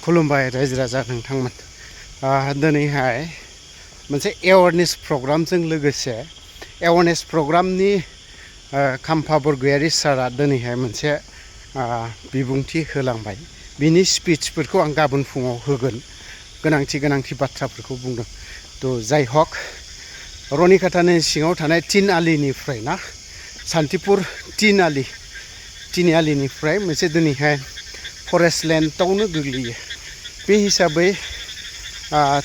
खुलुमबाय रायजो राजा नोंथांमोन दिनैहाय मोनसे एवारनेस प्रग्रामजों लोगोसे एवारनेस प्रग्रामनि खाम्फा बरगयारि सारा दिनैहाय मोनसे बिबुंथि होलांबाय बिनि स्पिचफोरखौ आं गाबोन फुङाव होगोन गोनांथि बाथ्राफोरखौ बुंदों थ' जाय हक रनिकाटानि सिङाव थानाय तिन आलिनिफ्राय ना सान्तिपुर तिन आलिनिफ्राय मोनसे दिनैहाय फरेस्ट लेन्डआवनो गोग्लैयो बे हिसाबै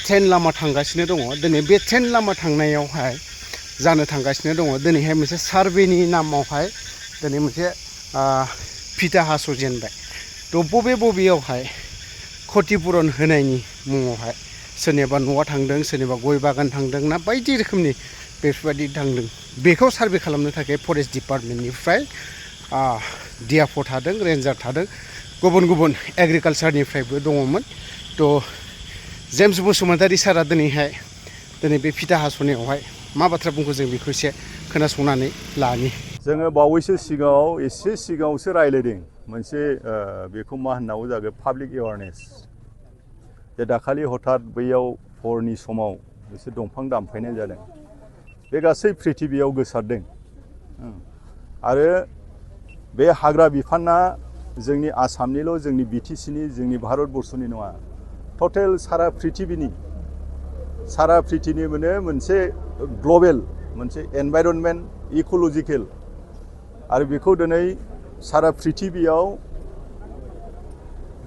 ट्रेन लामा थांगासिनो दङ दिनै बे ट्रेन लामा थांनायावहाय जानो थांगासिनो दङ दिनैहाय मोनसे सार्भेनि नामावहाय दिनै मोनसे फिथा हास'जेनबाय थ' बबेयावहाय क्षतिपुरन होनायनि मुङावहाय सोरनिबा न'आ थांदों सोरनिबा गय बागान थांदों ना बायदि रोखोमनि बेफोरबायदि थांदों बेखौ सार्भे खालामनो थाखाय फरेस्ट डिपार्टमेन्टनिफ्राय डिएफअ थादों रेन्जार थादों गुबुन एग्रिकालसारनिफ्रायबो दङमोन थ' जेम्स बसुमतारी सारा दिनै बे फिथा हास'नायावहाय मा बाथ्रा बुंखो जों बेखौ एसे खोनासंनानै लानि जोङो बावैसो सिगाङाव एसे सिगाङावसो रायलायदों मोनसे बेखौ मा होननांगौ जागोन पाब्लिक एवारनेस जे दाखालि हठात बैयाव हरनि समाव एसे दंफां दानफायनाय जादों बे गासै प्रिथिबियाव गोसारदों आरो बे हाग्रा बिफाना जोंनि आसामनिल' जोंनि बिटिसिनि जोंनि भारतबर्षनि नङा टटेल सारा प्रिथिबिनि माने मोनसे ग्लबेल मोनसे एनभाइरनमेन्ट इक'लजिकेल आरो बेखौ दिनै सारा प्रिथिबियाव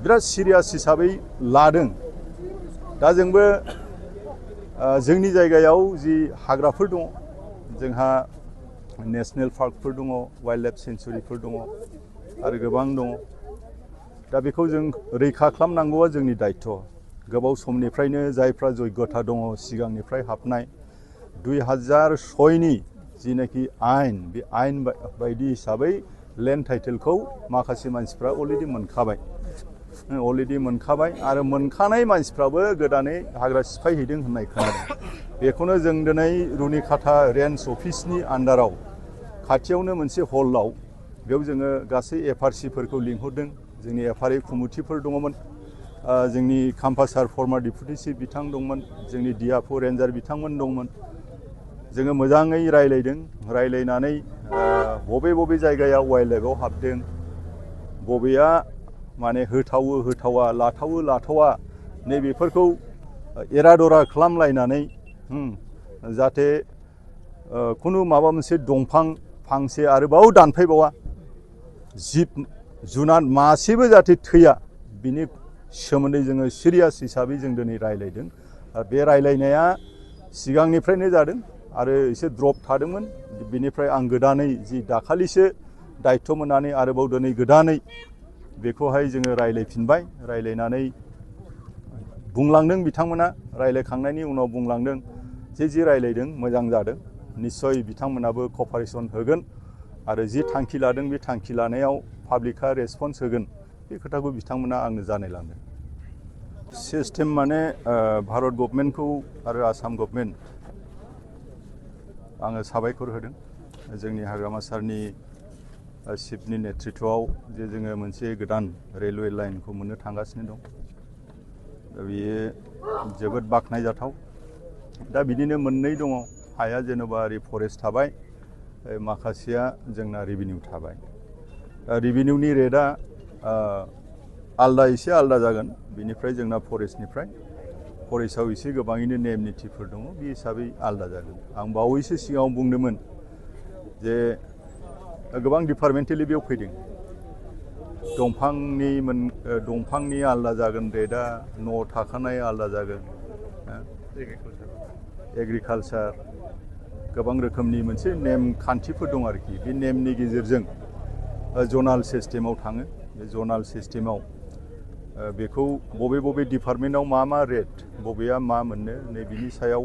बिराद सिरियास हिसाबै लादों दा जोंबो जोंनि जायगायाव जि हाग्राफोर दङ जोंहा नेशनेल पार्कफोर दङ वाइल्ड लाइफ सेन्चुरिफोर दङ आरो गोबां दङ दा बेखौ जों रैखा खालामनांगौआ जोंनि दायित्व गोबाव समनिफ्रायनो जायफ्रा जग्यता दङ सिगांनिफ्राय हाबनाय 2006नि जिनाखि आयेन बे आयेन बायदि हिसाबै लेन्ड टाइटेलखौ माखासे मानसिफ्रा अलरेडि मोनखाबाय आरो मोनखानाय मानसिफ्राबो गोदानै हाग्रा सिफायहैदों होननाय खोनादों बेखौनो जों दिनै रुनिकाटा रेन्ज अफिसनि आन्डाराव खाथियावनो मोनसे हलाव बेयाव जोङो गासै एफआरसिफोरखौ लिंहरदों जोंनि एफआरए कमिटिफोर दङमोन जोंनि काम्पासार फर्मार डिपुटि चिफ बिथां दंमोन जोंनि डिएफअ रेन्जार बिथांमोन दंमोन जोङो मोजाङै रायलायनानै बबे जायगायाव वाइल्ड लाइफआव हाबदों बबेया माने होथावा लाथावा नैबेफोरखौ एरादरा खालामलायनानै जाहाथे खुनु माबा मोनसे दंफां फांसे आरोबाव दानफायबावा जिब जुनार मासेबो जाहाथे थैया बिनि सोमोन्दै जोङो सिरियास हिसाबै जों दिनै रायलायदों बे रायलायनाया सिगांनिफ्रायनो जादों आरो एसे द्रप थादोंमोन बेनिफ्राय आं गोदानै जि दाखालिसो दायित्व मोननानै आरोबाव दिनै गोदानै बेखौहाय जोङो रायलायफिनबाय रायलायनानै बुंलांदों बिथांमोना रायलायखांनायनि उनाव बुंलांदों जि रायलायदों मोजां जादों निस्सय बिथांमोनाबो कपारेसन होगोन आरो जि थांखि लादों बे थांखि लानायाव पाब्लिकआ रेसपन्स होगोन बे खोथाखौ बिथांमोना आंनो जानायलांदों सिस्टेम माने भारत गभर्नमेन्टखौ आरो आसाम गभर्नमेन्ट आङो साबायखर होदों जोंनि हाग्रामा सारनि चिफनि नेतृत्वआव जे जोङो मोनसे गोदान रेलवे लाइनखौ मोननो थांगासिनो दं दा बेयो जोबोद बाख्नायजाथाव दा बिदिनो मोननै दङ हाया जेनेबा ओरै फरेस्ट थाबाय माखासेया जोंना रेभिनिउ थाबाय रेभिनिउनि रेटआ एसे आलदा जागोन बिनिफ्राय जोंना फरेस्टआव एसे गोबाङैनो नेम निथिफोर दङ बे हिसाबै आलदा जागोन आं बावैसो सिगाङाव बुंदोंमोन जे गोबां डिपार्टमेन्टेलि बेयाव फैदों दंफांनि आलदा जागोन रेटआ न' थाखानाय आलदा जागोन एग्रिकालसार गोबां रोखोमनि मोनसे नेम खान्थिफोर दं आरोखि बे नेमनि गेजेरजों जनाल सिस्टेमाव थाङो बे जनाल सिस्टेमाव बेखौ बबे डिपार्टमेन्टआव मा रेट बबेया मा मोननो नै बिनि सायाव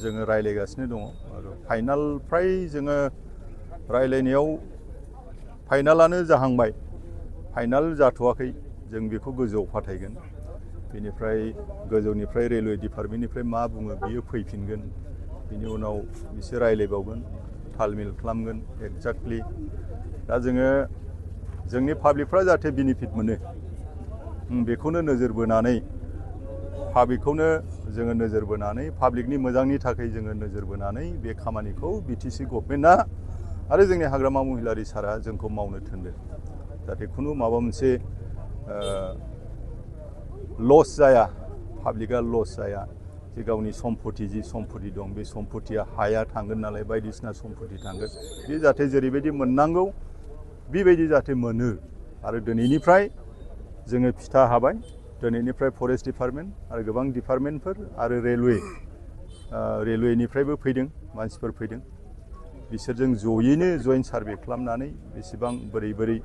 जोङो रायलायगासिनो दङ आरो फाइनाल फ्राय जोङो रायलायनायाव फाइनालानो जाहांबाय फाइनाल जाथ'वाखै जों बेखौ गोजौआव फाथायगोन बेनिफ्राय गोजौनिफ्राय रेलवे डिपार्टमेन्टनिफ्राय मा बुङो बियो फैफिनगोन बिनि उनाव बिसोर रायलायबावगोन तालमिल खालामगोन एक्जाक्टलि दा जोङो जोंनि पाब्लिकफ्रा जाहाथे बेनिफिट मोनो बेखौनो नोजोर बोनानै पाब्लिकखौनो जोङो नोजोर बोनानै पाब्लिकनि मोजांनि थाखाय जोङो नोजोर बोनानै बे खामानिखौ बिटिसि गभर्नमेन्टआ आरो जोंनि हाग्रामा महिलारि सारा जोंखौ मावनो थिनदों जाहाथे खुनु माबा मोनसे लस जाया पाब्लिकआ लस जाया जे गावनि सम्पति जि सम्पति दं बे सम्पतिया हाया थांगोन नालाय बायदिसिना सम्पति थांगोन बे जाहाथे जेरैबायदि मोननांगौ बेबायदि जाहाथे मोनो आरो दिनैनिफ्राय जोङो फिथा हाबाय दिनैनिफ्राय फरेस्ट डिपार्टमेन्ट आरो गोबां डिपार्टमेन्टफोर आरो रेलवेनिफ्रायबो फैदों मानसिफोर फैदों बिसोरजों जयैनो जइन्ट सार्भे खालामनानै बेसेबां बोरै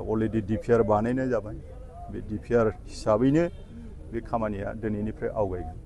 अलरेडि डिपिआर बानायनाय जाबाय बे डिपिआर हिसाबैनो बे खामानिया दिनैनिफ्राय आवगायगोन